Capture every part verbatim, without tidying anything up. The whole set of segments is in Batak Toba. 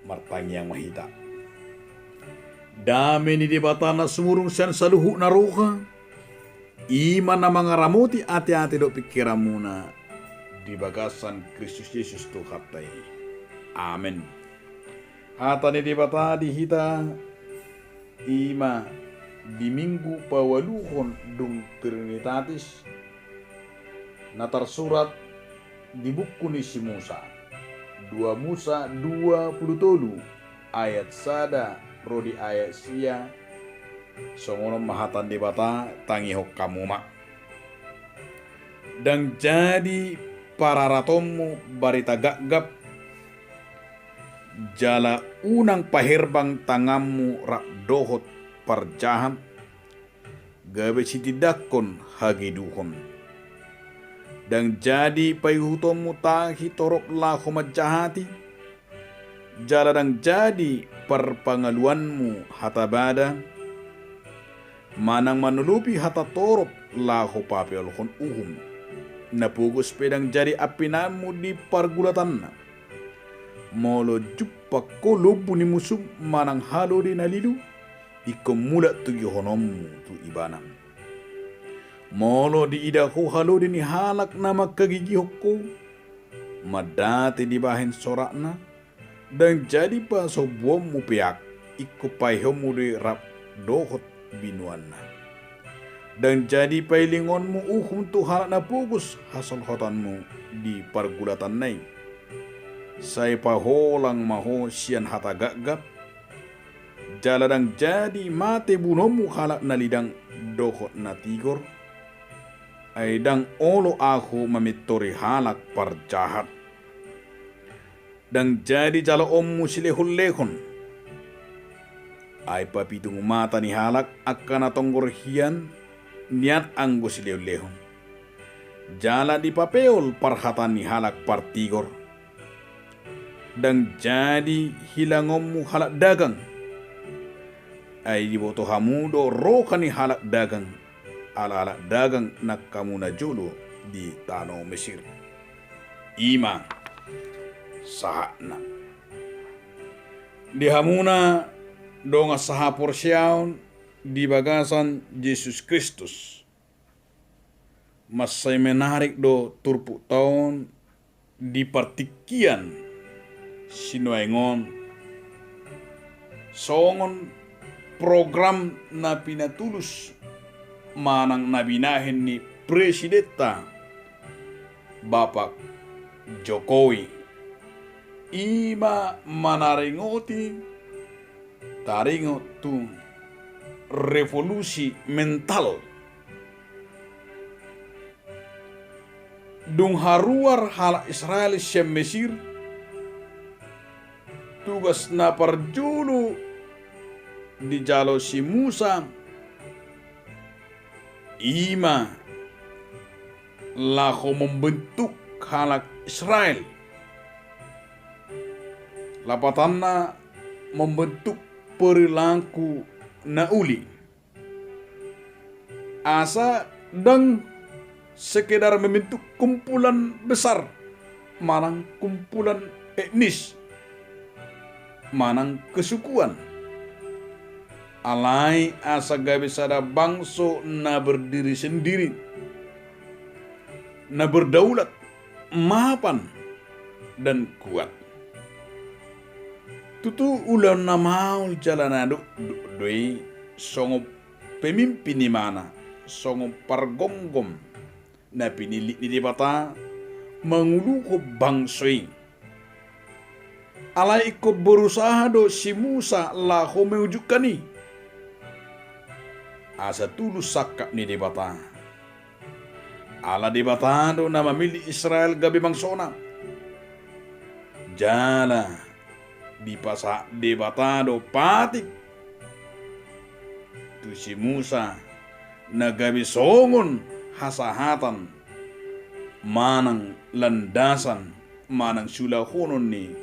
Martangiang ma hita. Dame ni Debata na sumurung sian saluhut na roha, i ma na mangaramoti ateate dohot pingkiranmuna di bagasan Kristus Jesus Tuhanta i. Amen. Hata ni Debata di hita, i ma di Minggu paualuhon dung Trinitatis, na tarsurat di buku ni si Musa, dua Musa dua pulu tolu ayat sada ro di ayat sia. Songon on ma hata ni Debata, tangihon hamu ma. Ndang jadi pararatonmu barita gapgap, jala unang paherbang tanganmu rap dohot parjahat, gabe sitindangkon hageduhon. Ndang jadi paihutonmu tahi torop laho manjahati, jala ndang jadi parpangaluanmu hata bada, manang manolopi hata torop laho papeolhon uhum. Na pogos pe ndang jadi ampinanmu di pargulatanna. Molo jumpang ho lombu ni musum manang halode na lilu, ingkon mulak tugihononmu tu ibana. Molo diida ho halode ni halak na manghagigihon ho, mandate dibahen sorakna, ndang jadi pasombuonmu peak, ingkon paehonmu do i rap dohot binuanna. Ndang jadi pailingonmu uhum tu halak na pogos hasolhotanmu di pargulatanna i. Sai paholang ma ho sian hata gapgap, jala ndang jadi mate bunuonmu halak na lidang dohot na tigor. Ai ndang olo ahu mamintori halak parjahat. Ndang jadi jaloonmu silehonlehon. Ai papitung mata ni halak angka na tonggor hian nian anggo silehonlehon. Jala dipapeol parhata ni halak partigor. Ndang jadi hilangonmu halak dagang. Ai diboto hamu do roha ni halak dagang, ala halak dagang nangkamuna jolo di tano Mesir. I ma sahatna. Di hamuna dongan sahaporseaon di bagasan Jesus Kristus. Mansai menarik do turpukta on di partingkian sinuaeng on, songon program na pinatulus manang na binahen ni presidenta Bapak Jokowi, i ma manaringoti taringot tu revolusi mental. Dung haruar halak Israel sian Mesir, tugas na parjolo dijalo si Musa i ma laho membentuk halak Israel. Lapatanna membentuk perilaku na uli. Asa ndang sekedar membentuk kumpulan besar, manang kumpulan etnis, manang kesukuan. Alai asa gabe sada bangso na berdiri sendiri, na berdaulat, mapan, dan kuat. Tutu ulaon na maol jala na do, do, do i songon pemimpin imana, songon pargomgom na pinillit ni Debata manguluhon bangso i. Alai ingkon berusaha do si Musa laho mewujudkan i. Asa tulus sangkap ni Debata. Ala Debata do na mamillit Israel gabe bangsona. Jala dipasahat Debata do patik tu si Musa na gabe songon hasahatan manang landasan manang siulahonon ni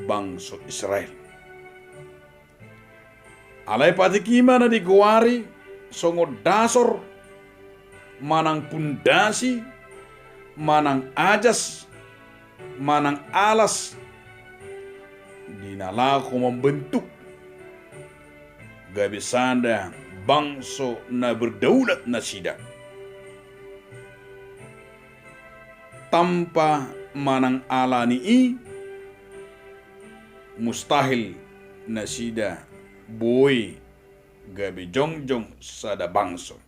bangso Israel. Alai patik i ma na digoari songon dasor, manang pundasi, manang ajas, manang alas, di na laho mambentuk gabe sada bangso na berdaulat nasida. Tanpa manang alani i, mustahil nasida boi gabe jongjong sada bangso.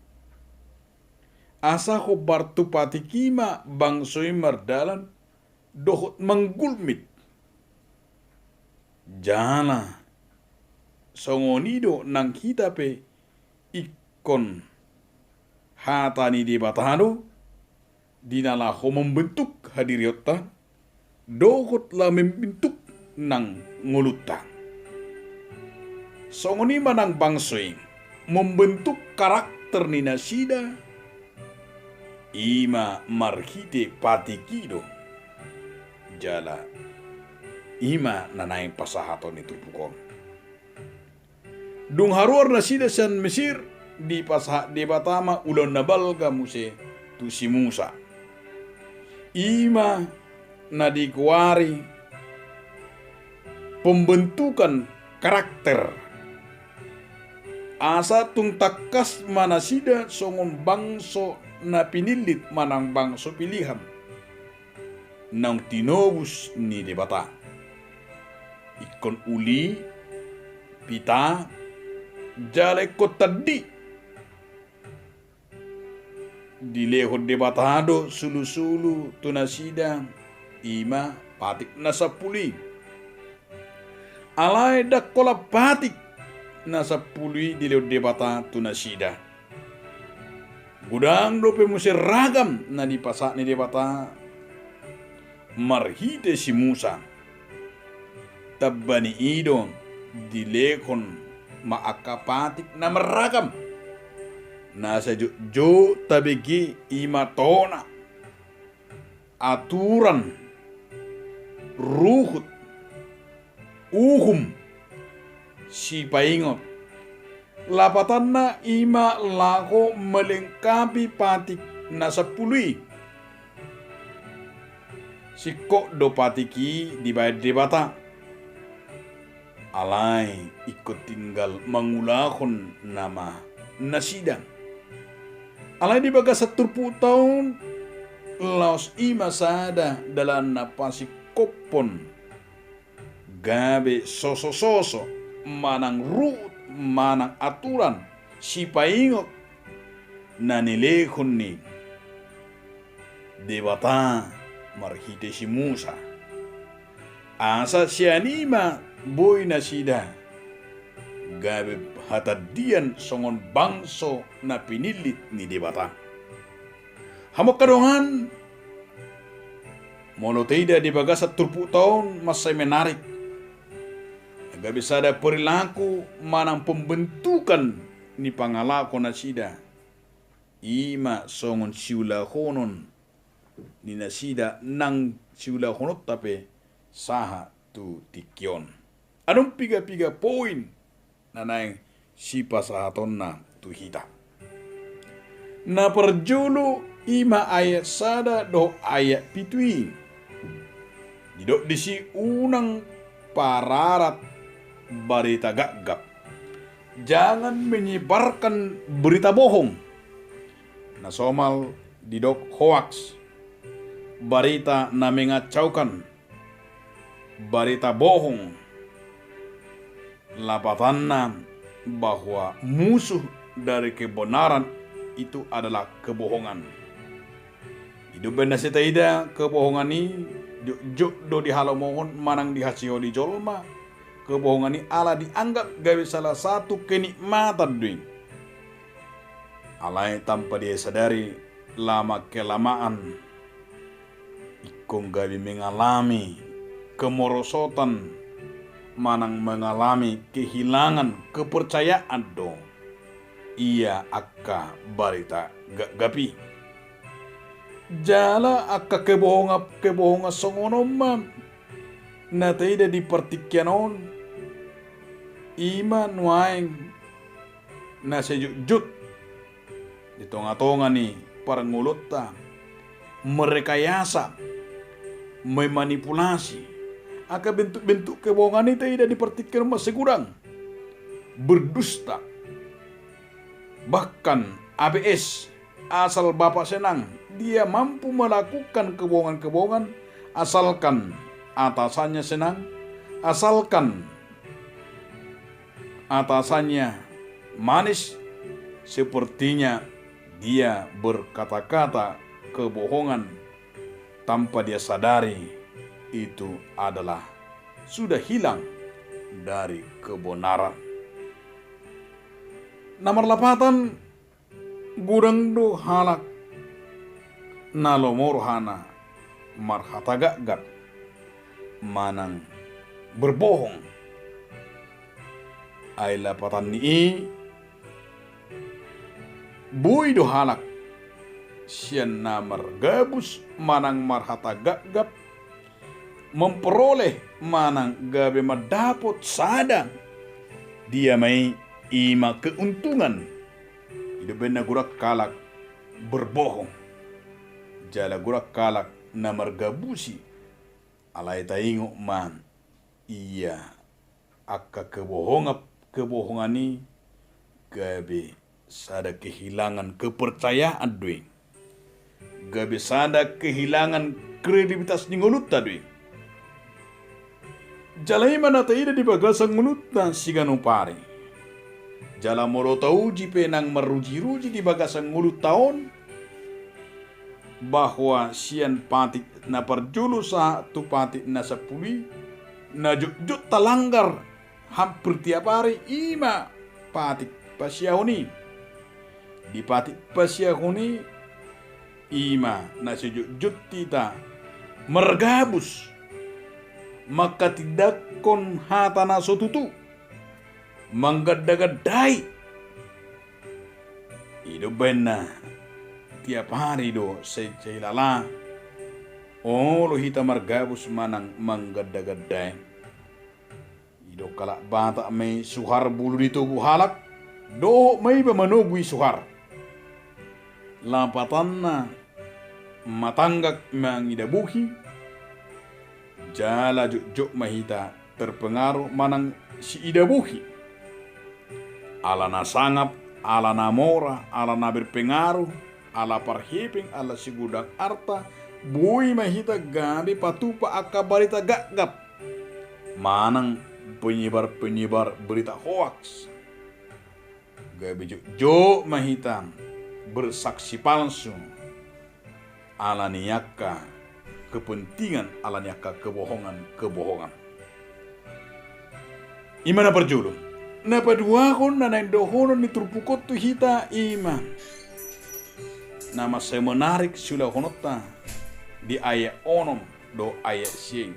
Asa hombar tu patik i ma bangso i mardalan dohot manggulmit. Jala songon i do nang hita pe, ingkon hata ni Debata do di na laho mambentuk hadirionta dohot laho mambentuk nang ngolunta. Songon i ma nang bangso i mambentuk karakter ni nasida, i ma marhite patik i do. Jala i ma na naeng pasahaton ni turpuk on. Dung haruar nasida sian Mesir, dipasahat Debata ma ulaon na balga muse tu si Musa. I ma na digoari pembentukan karakter. Asa tung tangkas ma nasida songon bangso na pinillit manang bangso pilihan naung tinobus ni Debata. Ingkon uli, pita, jala ingkon tandi. Dilehon Debata do sulusulu tu nasida, i ma patik na sampulu i. Alai ndang holan patik na sampulu i dilehon Debata tu nasida. Godang dope muse ragam na dipasahat ni Debata marhite si Musa. Tamba ni i do dilehon ma angka patik na marragam. Na sai jotjot tabege i ma tona, aturan, ruhut, uhum, sipaingot. Lapatanna i ma laho melengkapi patik na sampulu i. Singkop do patik i dibaen Debata. Alai ingkon tinggal mangulahon nama nasida. Alai di bagasan turpukta on laos i ma sada dalan na pasingkophon gabe sosososo manang ruhut manang aturan sipaingot na nilehon ni Debata marhite si Musa. Asa sian i ma boi nasida gabe hatandian songon bangso na pinillit ni Debata. Hamu angka dongan, molo taida di bagasan turpukta on mansai menarik. Gabe sada perilaku manang pembentukan ni pangalaho nasida. I ma songon siulahonon ni nasida nang siulahononta pe sahat tu tingki on. Adong piga-piga poin na naeng sipasahatonna tu hita. Na parjolo i ma ayat sada dohot ayat pitu i. Didok disi unang pararat barita gapgap. Jangan menyebarkan berita bohong. Na somal didok hoaks, barita na mengacaukan, barita bohong. Lapatanna bahwa musuh dari kebenaran itu adalah kebohongan. Di dohot na sai taida kebohongan i jotjot do dihalomohon manang dihasiholi jolma. Kebohongan i ala dianggap gabe salah satu kenikmatan do i. Alai tanpa dia sadari, lama kelamaan ingkon gabe mengalami kemorosotan manang mengalami kehilangan kepercayaan do ia angka barita gapgap i. Jala angka kebohongan, kebohongan songon on ma na taida di partingkian on, i ma nuaeng na sai jotjot di tongatonga ni parngoluonta, merekayasa, memanipulasi, Angka bentuk-bentuk kebohongan i taida di partingkian on ma sai godang. Berdusta. Bahkan A B S, asal bapa senang, dia mampu melakukan kebohongan-kebohongan asalkan atasannya senang, asalkan atasannya manis, sepertinya dia berkata-kata kebohongan tanpa dia sadari itu adalah sudah hilang dari kebenaran. Na marlapatan, godang do halak na lomo rohana marhata gapgap manang berbohong. Ai lapatan ni i, boi do halak sian na margabus manang marhata gapgap memperoleh manang gabe mandapot sada, dia ma i, i ma keuntungan. I do umbahen na godang halak berbohong. Jala godang halak na margabusi. Alai taingot ma, ia angka kebohongan, kebohongan i gabe sada kehilangan kepercayaan do i. Gabe sada kehilangan kredibilitas ni ngolunta do i. Jala i ma na taida di bagasan ngolunta siganup ari. Jala molo tauji pe nang maruji-ruji di bagasan ngolunta on, bahwa sian patik na parjolo sahat tu patik na sampulu i, na jotjot talanggar hampir tiap ari, i ma patik pasiahon i. Di patik pasiahon i, i ma na sai jotjot hita margabus, manghatindanghon hata na so tutu, mangganda-gandai. I do umbahen na tiap ari do sai, sai lala olo hita margabus manang mangganda-gandai. I do halak Batak ma i, suhar bulu ni togu halak, dohot ma iba manogu i suhar. Lapatanna, matanggak mangida bohi, jala jotjot ma hita terpengaruh manang siida bohi. Ala na sangap, ala na mora, ala na berpengaruh, ala parhepeng, ala sigodang arta, boi ma hita gabe patupa angka barita gapgap manang penyebar-penyebar berita hoaks. Gabe jotjot ma hita bersaksi palsu ala ni angka kepentingan, ala ni angka kebohongan-kebohongan. I ma na parjolo. Na paduahon, na naeng dohonon ni turpuk on tu hita, i ma na mansai menarik siulahononta di ayat onom dohot ayat sia i.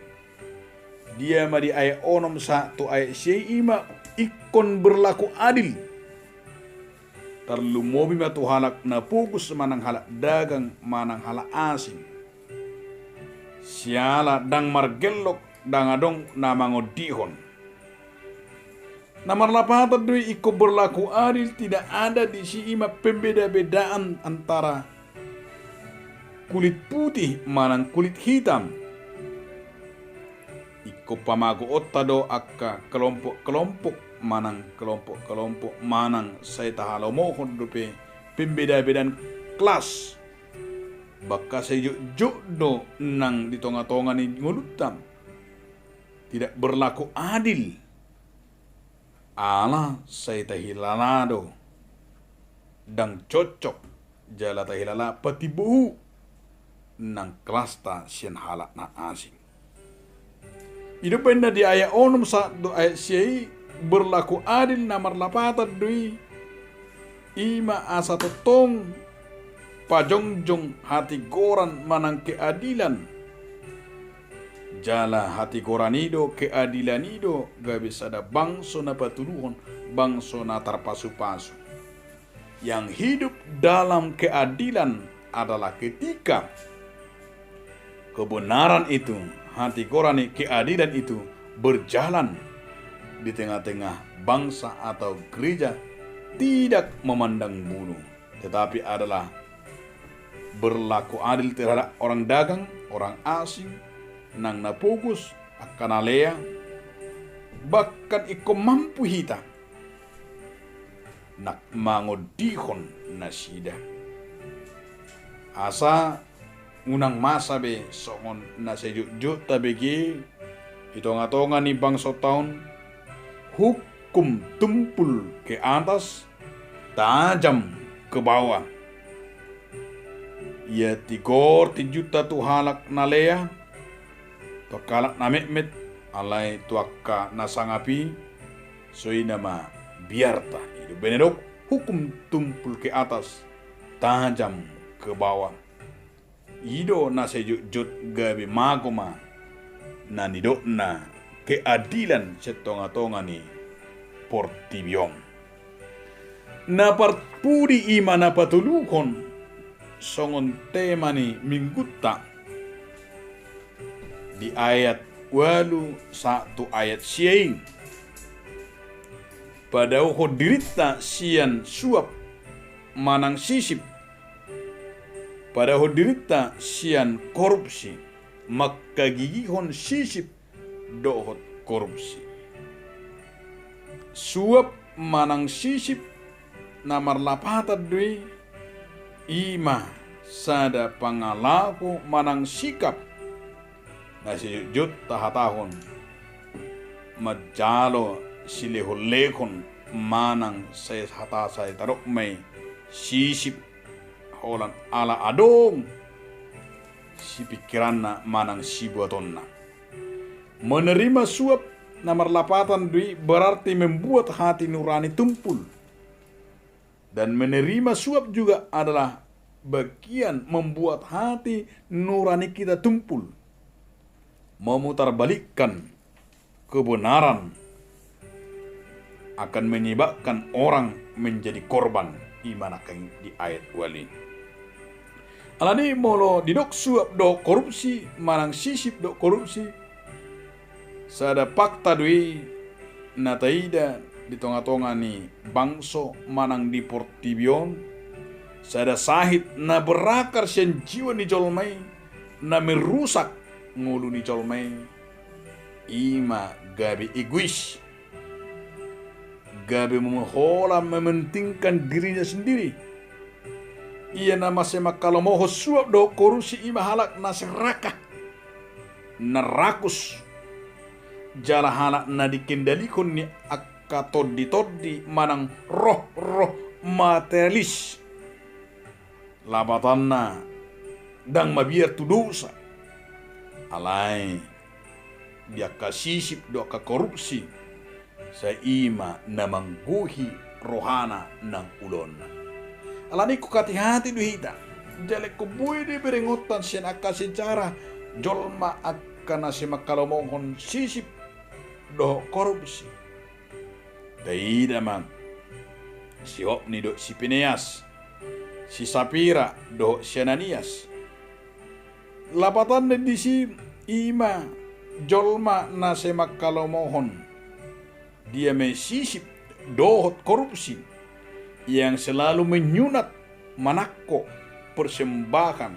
Dia ma di ayat onom sahat tu ayat sia i? I ma ingkon berlaku adil. Tarlumobi ma tu halak na pogos manang halak dagang manang halak asing. Siala ndang margellok, ndang adong na mangondihon. Na marlapatan do i ingkon berlaku adil, tidak ada di si i ma pembeda-bedaan antara kulit putih manang kulit hitam. Ingkon pamagoonta do angka kelompok-kelompok manang kelompok-kelompok manang sai tahalomohon dope pembeda-bedaan kelas. Bangka sai jotjot do nang di tonga-tonga ni ngolunta. Tidak berlaku adil. Ala sai tahilala do ndang cocok, jala tahilala patimbohu nang kelasta sian halak na asing. I do umbahen na di ayat onom sahat tu ayat sia i, berlaku adil na marlapatan do i. I ma asa tongtong pajongjong hatigoran manang keadilan. Jala hatigoran i do, keadilan i do gabe sada bangso na patuluhon, bangso na tarpasu-pasu. Yang hidup dalam keadilan adalah ketika kebenaran itu, hatigoran i, keadilan itu berjalan di tengah-tengah bangsa atau gereja, tidak memandang bulu, tetapi adalah berlaku adil terhadap orang dagang, orang asing, nang na pogos, angka na lea, bahkan ingkon mampu hita nang mangondihon nasida. Asa unang masa be songon na sai jotjot tabege di tongatonga ni bangso ta on, hukum tumpul ke atas, tajam ke bawah. Ia tigor tinjunta tu halak na lea, tu angka halak na metmet, alai tu angka na sangap i, so i nama biarta. I do umbahen na didok, hukum tumpul ke atas, tajam ke bawah. I do na sai jotjot gabe mago ma na nidokna keadilan sian tongatonga ni portibi on. Na parpudi i ma na patoluhon songon tema ni minggunta di ayat ualu sahat tu ayat sia i. Padaohon dirinta sian suap manang sisip, padaohon dirinta sian korupsi, mangkagigihon sisip dohot korupsi. Suap manang sisip na marlapatan do i, i ma sada pangalaho manang sikap na sai jotjot tahatahon manjalo silehonlehon manang sai hata sai tadok ma i sisip holan ala adong sipingkiranna manang sibuatonna. Menerima suap na marlapatan do i berarti membuat hati nurani tumpul. Dan menerima suap juga adalah bagian membuat hati nurani kita tumpul, memutarbalikkan kebenaran akan menyebabkan orang menjadi korban. I ma nangkin di ayat ualu i. Alani molo didok suap dohot korupsi manang sisip dohot korupsi, sada fakta do i na taida di tongatonga ni bangso manang di portibi on, sada sahit na berakar sian jiwa ni jolma i, na merusak ngolu ni jolma i, i ma gabe egois, gabe mem-, holan mementingkan dirinya sendiri. Ia na mansai mangkalomohon suap dohot korupsi i ma halak na serakah, na rakus, jala halak na dikendalikan ni angka tonditondi manang rohroh materialis. Lapatanna ndang mabiar tu dosa. Alai di angka sisip dohot angka korupsi, sai i ma na manggohi rohana nang ulaonna. Alani ingkon hatihati do hita. Jala ingkon boi do i berengonta sian angka sejarah jolma angka na sai mangkalomohon sisip dohot korupsi. Taida ma si Hopni dohot si Pineas, si Sapira dohot si Ananias. Lapatanna disi i ma jolma na sai mangkalomohon dia ma i sisip dohot korupsi, yang selalu menyunat manangko persembahan,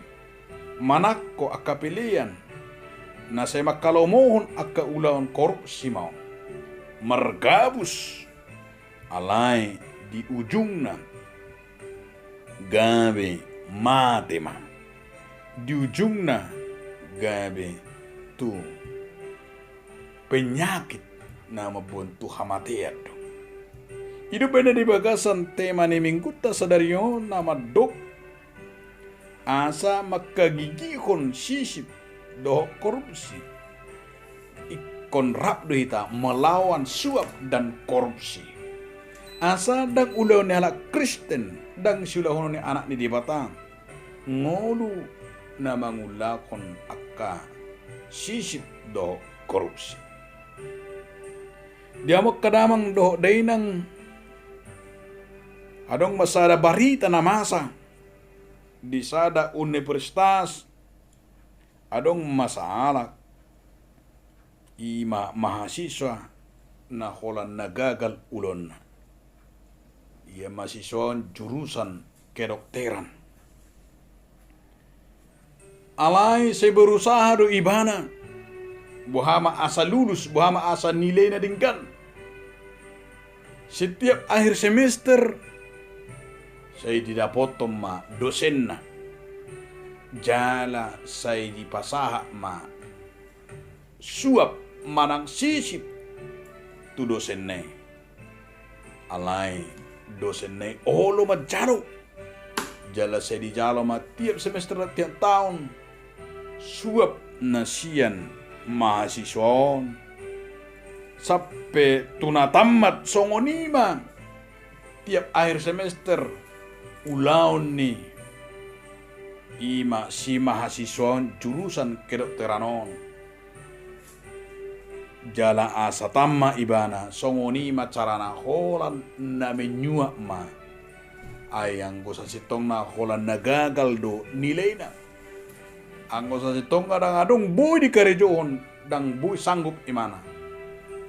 manangko angka pelean, na sai mangkalomohon angka ulaon korupsi ma on. Margabus, alai di ujungna gabe mate ma. Di ujungna gabe tu penyakit na mamboan tu hamatean do. I do umbahen na di bagasan tema ni minggunta sadari on na mandok asa mangkagigihon sisip dohot korupsi. Ingkon rap do hita melawan suap dan korupsi. Asa ndang ulaon ni halak Kristen, ndang siulahonon ni anak ni Debata ngolu na mangulahon angka sisip dohot korupsi. Di hamu angka damang dohot dainang, adong ma sada barita na masa di sada universitas, adong ma sahalak, i ma mahasiswa na holan na gagal ulaonna. Ia mahasiswa on jurusan kedokteran. Alai sai berusaha do ibana boha ma asa lulus, boha ma asa nilaina denggan. Setiap akhir semester, sai didapothon ma dosenna. Jala sai dipasahat ma suap manang sisip tu dosenna i. Alai dosenna i olo manjalo. Jala sai dijalo ma tiap semester, tiap taon, suap na sian mahasiswa on. Sampe tu na tammat, songon i ma tiap akhir semester ulaon ni i ma si mahasiswa on jurusan kedokteran on. Jala asa tammat ibana, songon i ma carana holan na menyuap ma. Ai anggo sasintongna holan na gagal do nilaina. Anggo sasintongna ndang adong boi dikarejohon, ndang boi sanggup ibana.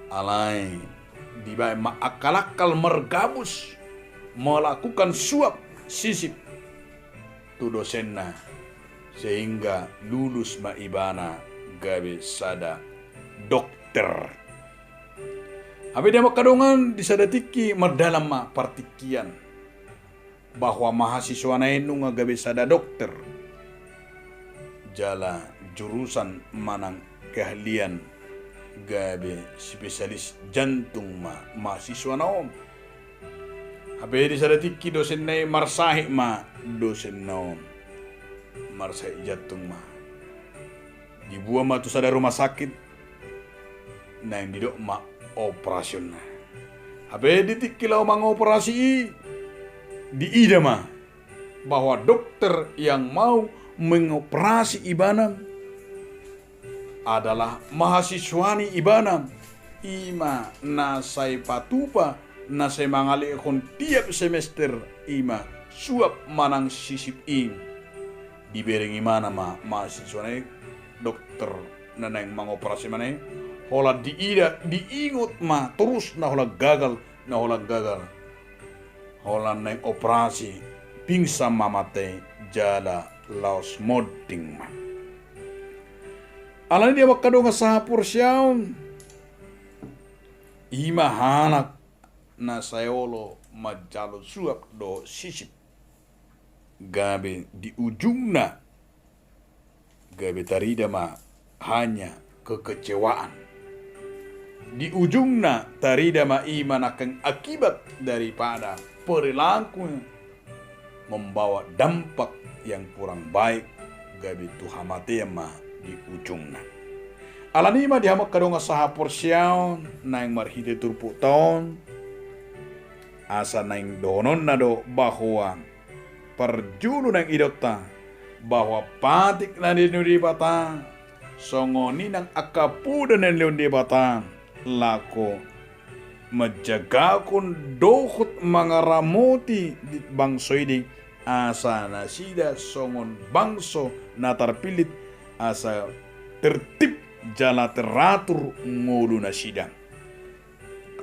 Alai dibaen ma akal-akal margabus, melakukan suap sisip tu dosenna, sehingga lulus ma ibana gabe sada dokter. Hape di hamu angka dongan, di sada tingki mardalan ma partingkian bahwa mahasiswana i nunga gabe sada dokter, jala jurusan manang keahlian gabe spesialis jantung ma mahasiswana on. Hape di sada tingki dosenna i marsahit ma dosenna on. Marsahit jantung ma. Diboan ma tu sada rumah sakit, naeng didok ma operasionna. Hape di tingki laho mangoperasi i, diida ma bahwa dokter yang mau mengoperasi ibana adalah mahasiswa ni ibana, i ma na sai patupa, na sai mangalehon tiap semester, i ma suap manang sisip i. Dibereng ibana ma mahasiswana i, dokter na naeng mangoperasi ibana i, holan diida, diingot ma torus na holan gagal, na holan gagal. Holan naeng operasi, pingsan ma mate jala laos monding ma. Alani i di hamu angka dongan sahaporseaon, i ma halak na sai olo manjalo suap dohot sisip, gabe di ujungna gabe tarida ma hanya kekecewaan. Di ujungna tarida ma i ma nangkin akibat daripada perilaku membawa dampak yang kurang baik, gabe tu hamatean ma di ujungna. Alani i ma di hamu angka dongan sahaporseaon, naeng marhite turpukta on, asa naeng dohononna do bahwa parjolo naeng idaonta bahwa patik na nilehon Debata, songon i nang angka poda na nilehon Debata, laho manjagahon dohot mangaramoti di bangso i, asa nasida songon bangso na tarpillit, asa tertib jala teratur ngolu nasida.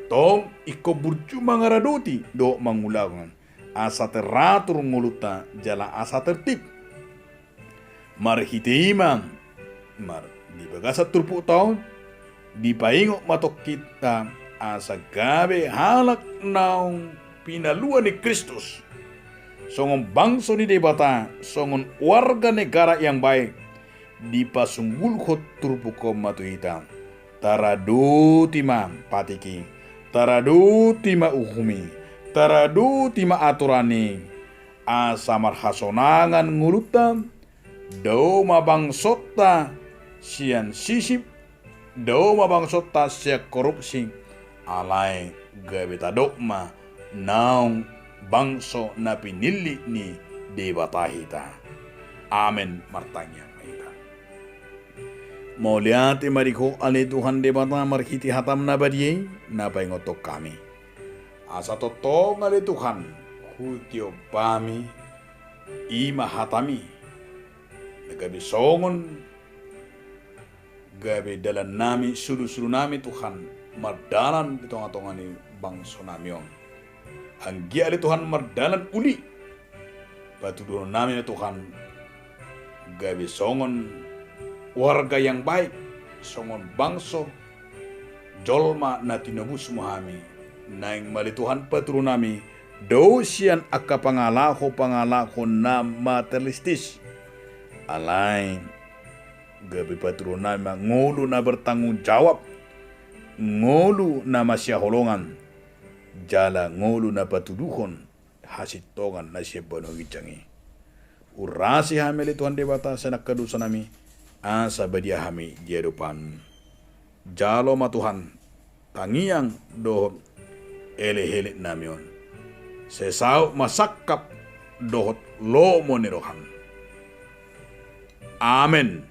Tong ingkon burju mangaradoti dohot mangulahon, asa teratur ngolunta jala asa tertib. Marhite i ma, mar, di bagasan turpukta on, dipaingot ma tongkinta asa gabe halak naung pinalua ni Kristus, songon bangso ni Debata, songon warga negara yang baik, dipasunggulhon turpuk on ma tu hita. Taradoti ma patik i, taradoti ma uhum i, taradoti ma aturan i, asa marhasonangan ngolunta, dao ma bangsonta sian sisip, dao ma bangsonta sian korupsi, alai gabe tadok ma naung bangso na pinillit ni Debata hita. Amen. Martangiang ma hita. Mauliate ma di Ho ale Tuhan Debata marhite hatam na badia i na paingothon hami. Asa tongtong ale Tuhan, hutiop hami, i ma hatami, na gabe songon gabe dalannami, sulusulunami Tuhan, mardalan di tongatonga ni bangsonami on. Anggiat ale Tuhan mardalan uli, patuduhonnami ma Tuhan, gabe songon warga yang baik, songon bangso jolma na tinobusmu hami. Naeng ma ale Tuhan patudu nami, dao sian angka pangalaho-pangalaho na materialistis. Alai gabe patudu nami ma ngolu na bertanggung jawab, ngolu na masihaholongan, jala ngolu na patuduhon hasintongan na sian banua ginjang i. Urasi hami ale Tuhan Debata sian angka dosa nami, asa badia hami di adopanmu. Jalo ma Tuhan tangiang dohot elek-elek nami on. Sai saut ma sangkap dohot lomo ni roham. Amen.